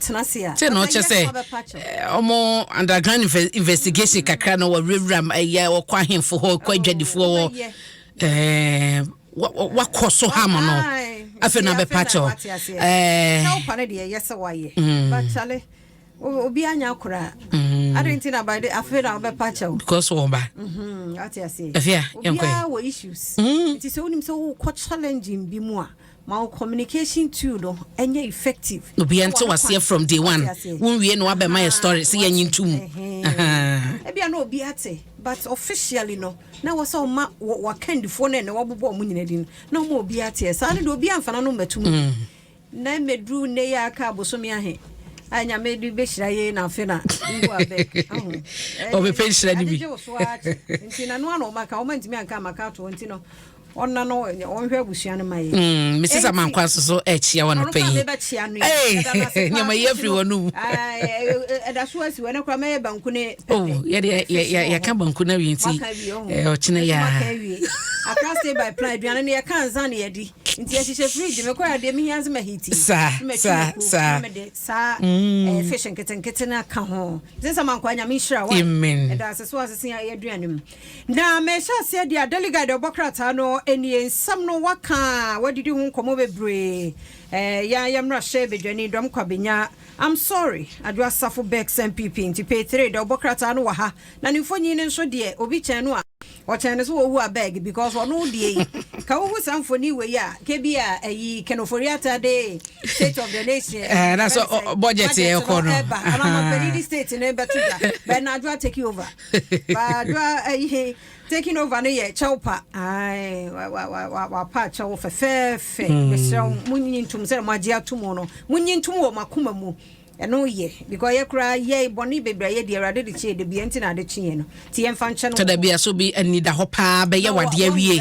Wotena ase a, sɛ na ɔkyɛ sɛ ɔmo underground investigation kakra no, wɔwurawura ɛyɛ, wɔkɔ ahemfo hɔ, kɔ adwadifoɔ hɔ, wakɔ so ha mo no, afei na bɛpa kyɛw. Kyɛw no deɛ, ɛyɛ sɛ wayɛ, but chale, obi anya koraa ade nti na by the afei na wobɛpa kyɛw? Because wɔ ba. Ate aseɛ. Afei a yɛnkɔ. Obiara wɔ issues, nti sɛ wonim sɛ wokɔ challenging bi mu a, ma wo communication tool no ɛnyɛ effective. Obiara nte waseɛ from day one. Wonwie na wabɛma yɛ story sɛ yɛnyi ntom. Ebia na obi ate, but officially no, na wɔ sɛ ɔma wakandifoɔ no ɛnɛ wabobɔ ɔmo nyina din na ɔma obi ateɛ saa no de, obi amfana no mmɛto mu na mmɛduru nnɛ yi a aka abosome ahe a Nyame de bɛhyira yɛ na afe na ngu abɛ. Ɔbɛpɛ nhyira no bi. Adegye wo so akye nti na no ana ɔma ka ɔma ntumi anka amaka ato hɔ, nti no ɔna no ɔnhwɛ abusua no ma yɛ. Mrs. Amankwa nso so ɛkyia wɔ no pɛ yi. Mebɛkyia no. Hey, nneɛma yi afiri wɔ no mu. Ɛda so asi wɔ ne kora mɛyɛ banku ne. Oh, yɛde yɛka banku no awie nti Waka awie, ɔho. Ɔkyena yɛ Waka a awie. Accra Stay by Plan aduane no, yɛka nsa ne yɛdi, nti yɛhyehyɛ fridge, mekɔ yɛ deɛ mehia sɛ maheat. Saa, saa, saa. Mede saa fish nketenkete no aka ho sɛ mankwa. Nyame nhyira wa. Amen. Ɛda ase so asese yɛ aduane mu na mehyɛ aseɛ deɛ a, Daily Guide ɔbɔ krataa no nie. Nsɛm no waka a wadidi ho nkɔmmɔ bebree. Yɛ yɛmmra hyɛ badwani Dɔm Kwabenya, "I'm sorry", Adwoa Safo begs NPP. Nti page 3 deɛ ɔbɔ krataa no wɔ ha, na ne mfonyin no nso deɛ, obi kyɛn no a ɔkyɛn no so wɔwu abeg, because ɔno deɛ yi ka wohu saa mfoni wei a, kebi a ɛyi Ken Ofori-Atta de State of the Nation. Na so, budget yɛ ɛkɔ no. Ɛba anamampani di state no bɛto dwa bɛn na Adwoa take over. Ba Adwoa ɛyi taking over no yɛ kyɛw pa. Ae, wapa kyɛw fɛfɛɛfɛ. Mesrɛ wo, monyi ntom sɛ moagye ato mu no, monyi ntom wɔ makoma mu. Ɛno yɛ because yɛ koraa yɛ bɔne bebree a yɛdi, Awurade de kyeɛ de bia nti na ade kyeɛ no, nti yɛmfa nkyɛ no. Tɔda bi a so bi ani da hɔ paa bɛyɛ wadeɛ awie.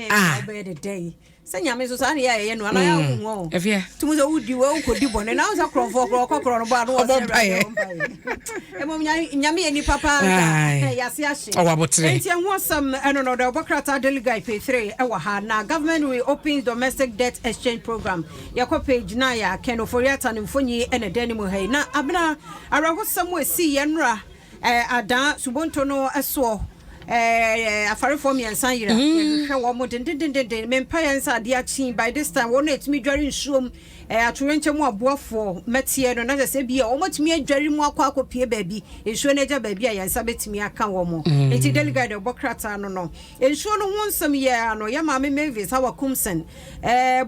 Ah, wobɛyɛ deda yi sɛ Nyame nso saa ne yɛ a yɛyɛ no anaa yɛ wohu o. Ɛfia. Tumu sɛ wodi wɔ wokɔdi bɔne na wo sɛ korɔmfoɔ korɔ ɔkɔ korɔ no bɔ a no wɔ Ɔbɔ sɛ mpaeɛ. Awurade ɔbɔ mpaeɛ. Mmom Nyame yɛ nipa paa Aye. nka yɛase ahye. Ɔwɔ abotrɛ. Enti ɛho asɛm ɛno no, ɔde ɔbɔ krataa Daily Guide page 3 ɛwɔ ha. Na government reopens domestic debt exchange program, yɛkɔ page 9 a, Ken Ofori-Atta ne mfonyi ɛna ɛda anim ha yi. Na abena awerɛhosɛm a ɛsii yɛn nnora Adan Subonto no soɔ, afarefoɔ mmiɛnsa yera. Yɛhwehwɛ wɔn mo dendendenden. Mempa yɛn nsa adeɛ akyi by this time wɔn a ɛtumi dware nsuom, atorenkyɛ mu aboafoɔ mɛteɛ no na kyɛ sɛ bi a wɔn atumi adware mu akɔ akɔpie baabi nsuo no agya baabi a yɛn nsa bɛtumi aka wɔn mo. Nti Daily Guide ɛbɔ krataa no nsuo no ho nsɛm yɛ ano. Yɛ maame Mavis Hawa Koomson,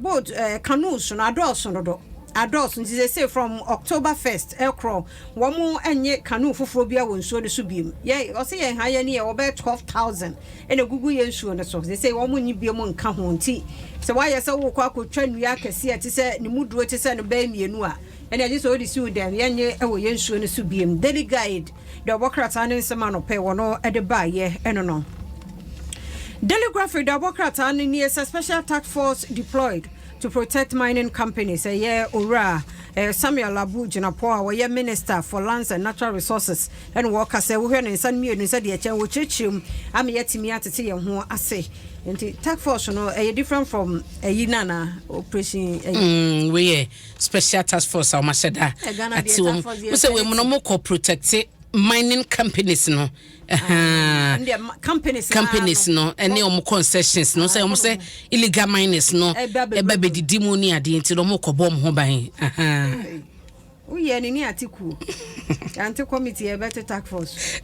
boat, canoes no adɔɔso dodo, adɔɔso, nti sɛ from October 1st ɛkorɔ, wɔn nye canoe foforɔ bi a wɔ nsuo no so biem. Yɛ ɔsɛ yɛn ha yɛn ni yɛ wɔbɛyɛ 12,000 ɛna egugu yɛn nsuo no so. Sɛ wɔn nye biem nka ho, nti sɛ wayɛ sɛ wokɔ akɔtwa nnua akɛseɛ te sɛ ne mu duro te sɛ no bɛyɛ mmienu a, ɛna ɛgye sɛ wɔde si wo dɛm. Yɛnye ɛwɔ yɛn nsuo no so biem. Daily Guide deɛ ɔbɔ krataa ne nsɛm anɔpɛ wɔ no ɛde baayɛ ɛno no. Daily Graphic deɛ ɔbɔ krataa no nie sɛ special task force deployed to protect mining companies. Ɛyɛ owura Samuel Abu Jinapor a wɔyɛ Minister for Lands and Natural Resources ɛna wɔka sɛ wohwɛ ne nsa no mmienu sɛ deɛ kyɛn wɔkyerɛkyerɛ mu ama yɛatumi atete yɛn ho ase. Nti task force no ɛyɛ different from ɛyi nana operation ɛyi. Wei yɛ special task force a wɔahyɛ da Ghana ate deɛ wɔm task force deɛ wo sɛ wei mu no, mokɔ protect mining companies no. Ɛhaa. Ndeɛ companies naa. Companies no ɛne ɔmo concessions no, sɛ ɔmo sɛ illegal miners no ɛba bɛwura ɛba mu. Bɛdidi mu ne adeɛ, nti no ɔmo kɔbɔ ɔmo ho ban. Ahaa. Woyɛ ne ne ate kuo ante committee yɛbɛte task force.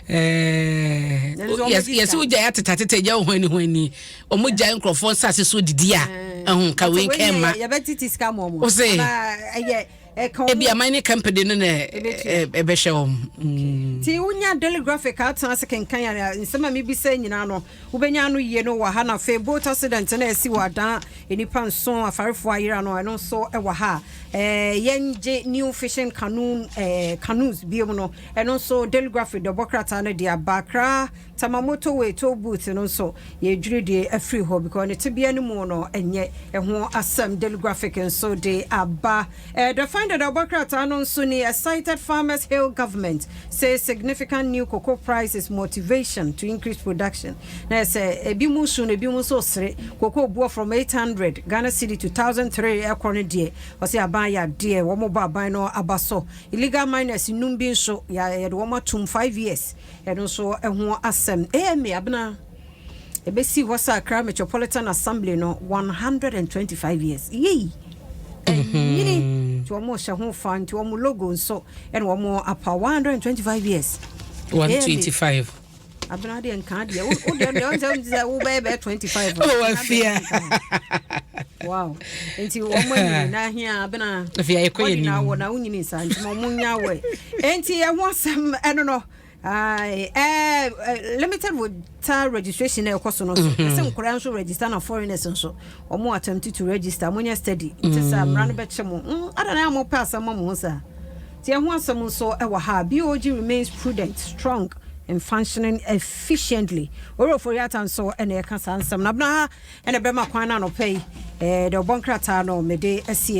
Nanso ɔmo di yɛsɛ sika. wogyae atetateta gya wo ho ani ho ani, ɔmo gyae nkurɔfoɔ nsase so didi a, ɛho ka wei nka ɛma yɛbɛtete sika ma ɔmo. Wo se? Anaa ɛyɛ ɛka ɔmo. Ebi a mining company no na Ɛbɛtua. ɛbɛhwɛ wɔn. Nti wonya Daily Graphic atena ase kenkan a, nsɛm a mebisa nyinaa no wobɛnya no yie no wɔ ha. Na afei boat accident na ɛsi wɔ Adan, nnipa nson afarefoɔ ayera no, ɛno nso wɔ ha. Yɛngye new fishing canoe, canoes biom no, ɛno nso Daily Graphic de ɔbɔ krataa no de aba. Accra Tema motorway toll booth no nso yɛdwiri deɛ afiri hɔ because ne tebea no mu no ɛnyɛ ɛho asɛm. Daily Graphic nso de aba. The final Find dawubɔ krataa no nso ni. Excited farmers hail government, say significant new cocoa price is motivation to increase production. Na sɛ ebi mu su no, ebi mu nso sere cocoa boɔ from 800 Ghana cedi to 1003 ɛkɔ no deɛ, ɔsɛ aban yɛ adeɛ, wɔn bɔ aban no aba so. Illegal miners num bi nso yɛde wɔn atum 5 years. Ɛno nso ɛho asɛm. AMA abena ɛbɛsi hɔ sɛ Accra Metropolitan Assembly no 125 years yei ɛnyini, nti wɔn hyɛ ho fa, nti wɔn logo nso ɛna wɔn apa 125 years. 125. Abena deɛ, nka deɛ wo deɛ deɛ ɔnsɛ sɛ wobɛyɛ bɛyɛ 25. Oh, afia. Wow, nti wɔn anyini na ahia abena. Afia, yɛkɔ yɛ Bɔdi na nim. Awɔ na wonyini saa, nti ma ɔmo nya awɔ. Nti ɛho asɛm ɛno no. Aye, limited voter registration na ɛkɔ so no so, ɛsɛ nkwadaa nso register na foreigners nso ɔmo attempt to register, mo nyɛ steady nti sɛ mmara no bɛkyɛ mo ada na mo pɛ asɛm ma mo ho saa. Nti ɛho asɛm nso ɛwɔ ha. BOG remains prudent, strong and functioning efficiently. Owura Ofori-Atta nso ɛna ɛka saa nsɛm na abena ha ɛna bɛma kwan no anɔpɛ yi deɛ ɔbɔ nkrataa no mede asie.